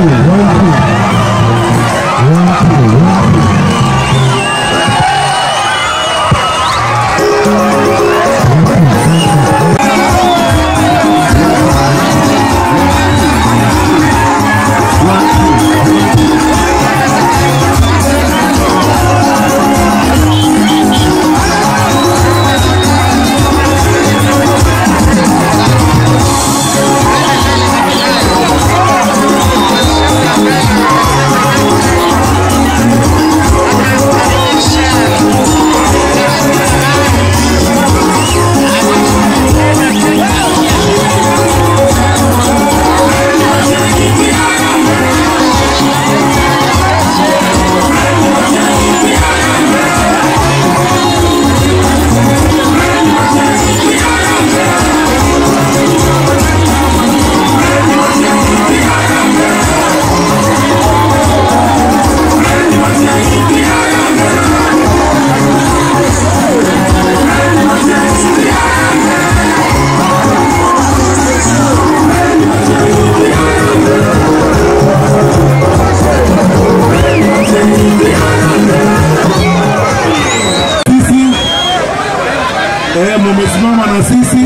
2, 1, 2. 1, 2, 1, 2. Mumesimama na sisi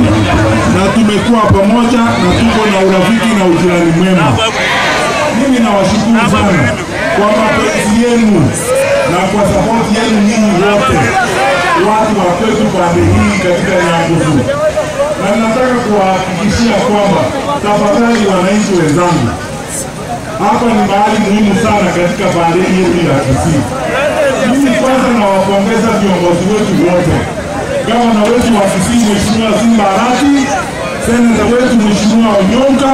na tumekuwa pamoja na tuko na urafiki na ujirani mwema. Mimi nawashukuru sana kwa mapenzi yenu na kwa support yenu nyinyi wote, watu wa kwetu pande hii katika Nyangusu. Na nataka kuwahakikishia kwamba tafadhali wananchi wenzangu, hapa ni mahali muhimu sana katika pande hii yetu ya Kisii. Mimi kwanza nawapongeza viongozi wetu wote, gavana wetu wa Kisii Mheshimiwa Simba Arati, seneta wetu Mheshimiwa Onyonka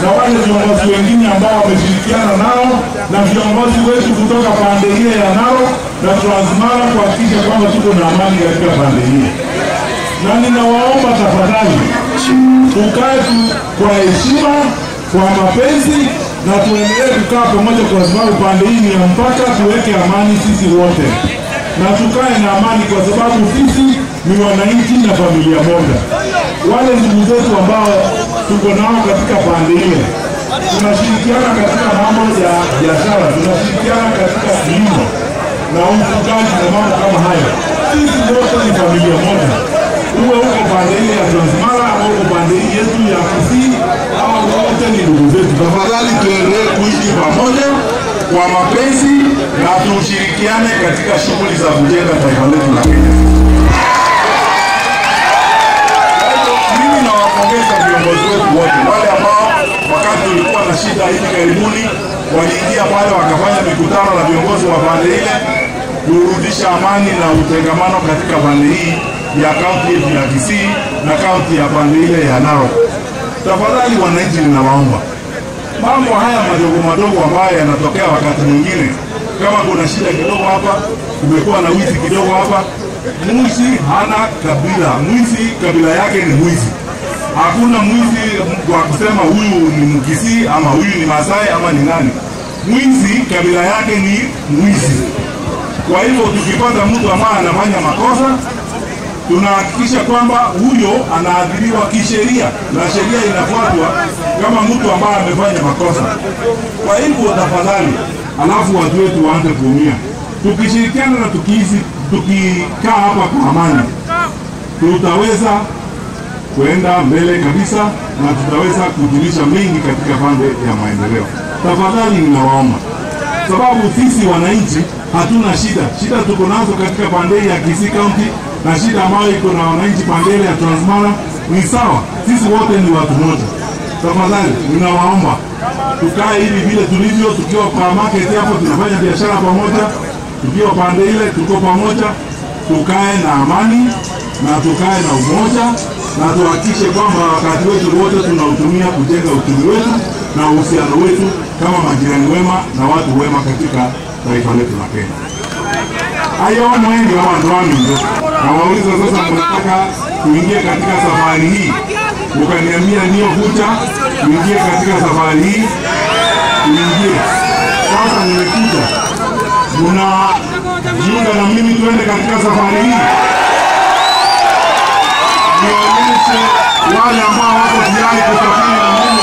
na wale viongozi wengine ambao wameshirikiana nao na viongozi wetu kutoka pande ile ya Narok na Transmara kuhakikisha kwamba tuko na amani katika pande hii. Na ninawaomba tafadhali tukae kwa heshima, kwa mapenzi na tuendelee kukaa pamoja, kwa sababu pande hii ni ya mpaka. Tuweke amani sisi wote na tukae na amani, kwa sababu sisi ni wananchi na familia moja. Wale ndugu zetu ambao tuko nao katika pande ile, tunashirikiana katika mambo ya biashara, tunashirikiana katika kilimo na ufugaji na mambo kama hayo. Sisi wote ni familia moja. Uwe uko pande ile ya Transmara au uko pande yetu ya Kisii, hao wote ni ndugu zetu. Tafadhali tuendelee kuishi pamoja kwa mapenzi na tushirikiane katika shughuli za kujenga taifa letu la Kenya. Mimi nawapongeza viongozi wetu wote, wale ambao wakati tulikuwa na shida hivi karibuni waliingia pale wakafanya mikutano na viongozi wa pande ile kurudisha amani na utengamano katika pande hii ya kaunti yetu ya Kisii na kaunti ya pande ile ya Narok. Tafadhali wananchi, ninawaomba mambo haya madogo madogo ambayo yanatokea wakati mwingine, kama kuna shida kidogo hapa, kumekuwa na wizi kidogo hapa. Mwizi hana kabila, mwizi kabila yake ni mwizi. Hakuna mwizi kwa kusema huyu ni Mkisii ama huyu ni Masai ama ni nani. Mwizi kabila yake ni mwizi. Kwa hivyo tukipata mtu ambaye anafanya makosa, tunahakikisha kwamba huyo anaadhibiwa kisheria na sheria inafuatwa kama mtu ambaye amefanya makosa. Kwa hivyo tafadhali, alafu watu wetu waanze kuumia. Tukishirikiana na tukikaa hapa kwa amani, tutaweza kuenda mbele kabisa na tutaweza kujulisha mengi katika pande ya maendeleo. Tafadhali ninawaomba, sababu sisi wananchi hatuna shida. Shida tuko nazo katika pande ya Kisii County na shida ambayo iko na wananchi pande ya Transmara ni sawa. Sisi wote ni watu moja. Tafadhali ninawaomba tukae hivi vile tulivyo, tukiwa kwa market hapo tunafanya biashara pamoja, tukiwa pande ile tuko pamoja, tukae na amani na tukae na umoja na tuhakikishe kwamba wakati wetu wote tunautumia kujenga uchumi wetu na uhusiano wetu kama majirani wema na watu wema katika taifa letu la Kenya. Hayo mwengi wa watu wangu. Na wauliza sasa, mnataka kuingia katika safari hii? Ukaniambia ndio, kuja kuingia katika safari hii, kuingie. Sasa nimekuja. Mnajiunga na mimi tuende katika safari hii? Nionyeshe wale ambao wako tayari kusafiri na mimi.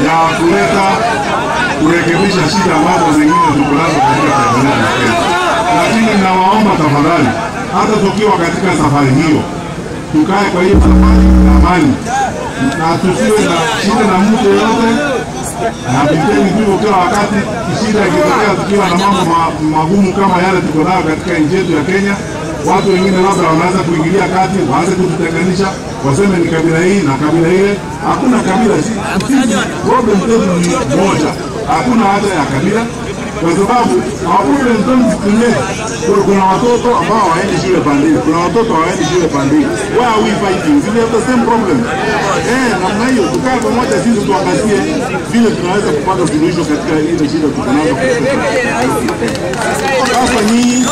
ya kuleta kurekebisha shida ambazo zingine tuko nazo katika taifa letu la Kenya. Lakini nawaomba tafadhali, hata tukiwa katika safari hiyo, tukae kwa hiyo safari na amani, na tusiwe na shida na mtu yoyote, na viteni hivyo kila wakati. Shida ikitokea tukiwa na mambo magumu kama yale tuko nayo katika nchi yetu ya Kenya, watu wengine labda wanaanza kuingilia kati, waanze kututenganisha, waseme ni kabila hii na kabila ile. Hakuna kabila, sisi problem zetu ni moja, hakuna haja ya kabila, kwa sababu problem zetu kuna watoto ambao hawaendi shule pande, kuna watoto hawaendi shule pande. Why are we fighting? We have the same problem. Namna hiyo tukae pamoja sisi tuangazie vile tunaweza kupata suluhisho katika ile shida tuko nazo. Sasa nyinyi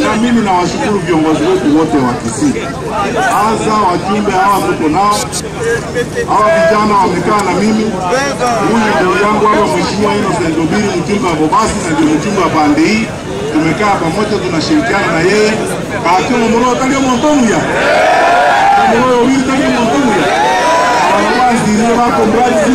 na mimi nawashukuru viongozi wetu wote wa Kisii, hasa wajumbe hawa tuko nao, hawa vijana wamekaa na mimi. Huyu ndugu yangu hapa Mheshimiwa Innocent Obiri, mjumbe wa Bobasi na ndio mjumbe wa pande hii, tumekaa pamoja, tunashirikiana na yeye. Kakyo moro talio montomuya moro Obiri talio montomuya abazi ne bako mbrazi.